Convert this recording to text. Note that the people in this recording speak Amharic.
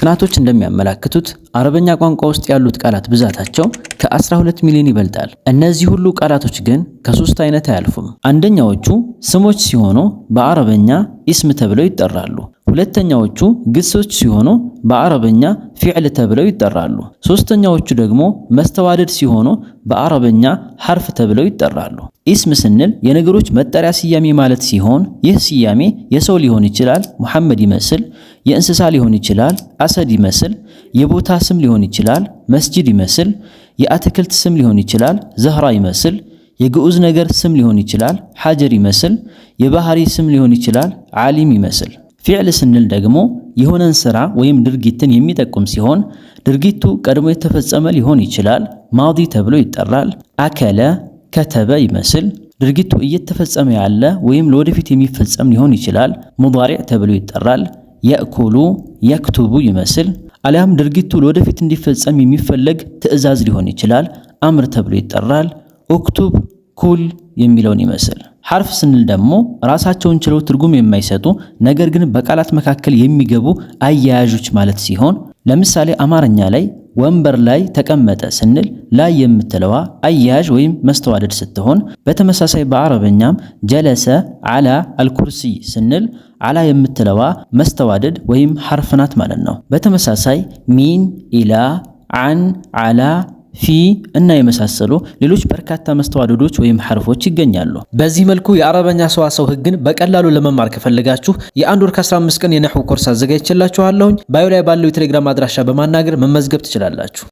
ጥናቶች እንደሚያመላክቱት አረበኛ ቋንቋ ውስጥ ያሉት ቃላት ብዛታቸው ከ12 ሚሊዮን ይበልጣል። እነዚህ ሁሉ ቃላቶች ግን ከሶስት አይነት አያልፉም። አንደኛዎቹ ስሞች ሲሆኑ በአረበኛ اسم ተብለው ይጠራሉ። ሁለተኛዎቹ ግሶች ሲሆኑ በአረበኛ فعل ተብለው ይጠራሉ። ሶስተኛዎቹ ደግሞ መስተዋድድ ሲሆኑ በአረበኛ حرف ተብለው ይጠራሉ። اسم ስንል የነገሮች መጠሪያ ስያሜ ማለት ሲሆን ይህ ስያሜ የሰው ሊሆን ይችላል፣ ሙሐመድ ይመስል፣ የእንስሳ ሊሆን ይችላል፣ أسد ይመስል፣ የቦታ ስም ሊሆን ይችላል፣ መስጂድ ይመስል፣ የአትክልት ስም ሊሆን ይችላል፣ ዘህራ ይመስል፣ የግዑዝ ነገር ስም ሊሆን ይችላል፣ حجر ይመስል፣ የባህሪ ስም ሊሆን ይችላል፣ ዓሊም ይመስል። فعل ስንል ደግሞ የሆነን ስራ ወይም ድርጊትን የሚጠቁም ሲሆን ድርጊቱ ቀድሞ የተፈጸመ ሊሆን ይችላል፣ ماضي ተብሎ ይጠራል። أكل፣ كتب ይመስል። ድርጊቱ እየተፈጸመ ያለ ወይም ለወደፊት የሚፈጸም ሊሆን ይችላል፣ مضارع ተብሎ ይጠራል። يأكل፣ يكتب ይመስል። አሊያም ድርጊቱ ለወደፊት እንዲፈጸም የሚፈለግ ትዕዛዝ ሊሆን ይችላል፣ أمر ተብሎ ይጠራል። اكتب፣ كل የሚለውን ይመስል። حرف ስንል ደግሞ ራሳቸውን ችለው ትርጉም የማይሰጡ ነገር ግን በቃላት መካከል የሚገቡ አያያዦች ማለት ሲሆን ለምሳሌ አማርኛ ላይ ወንበር ላይ ተቀመጠ ስንል ላይ የምትለዋ አያያዥ ወይም መስተዋድድ ስትሆን በተመሳሳይ በአረበኛም جلس على الكرسي ስንል على የምትለዋ መስተዋድድ ወይም حرف ናት ማለት ነው። በተመሳሳይ من፣ إلى፣ عن፣ على፣ في እና የመሳሰሉ ሌሎች በርካታ መስተዋድዶች ወይም ሐርፎች ይገኛሉ። በዚህ መልኩ የአረበኛ ሰዋሰው ህግን በቀላሉ ለመማር ከፈለጋችሁ የአንድ ወር ከ15 ቀን የነህው ኮርስ አዘጋጅቼላችኋለሁኝ። Bio ላይ ባለው የቴሌግራም አድራሻ በማናገር መመዝገብ ትችላላችሁ።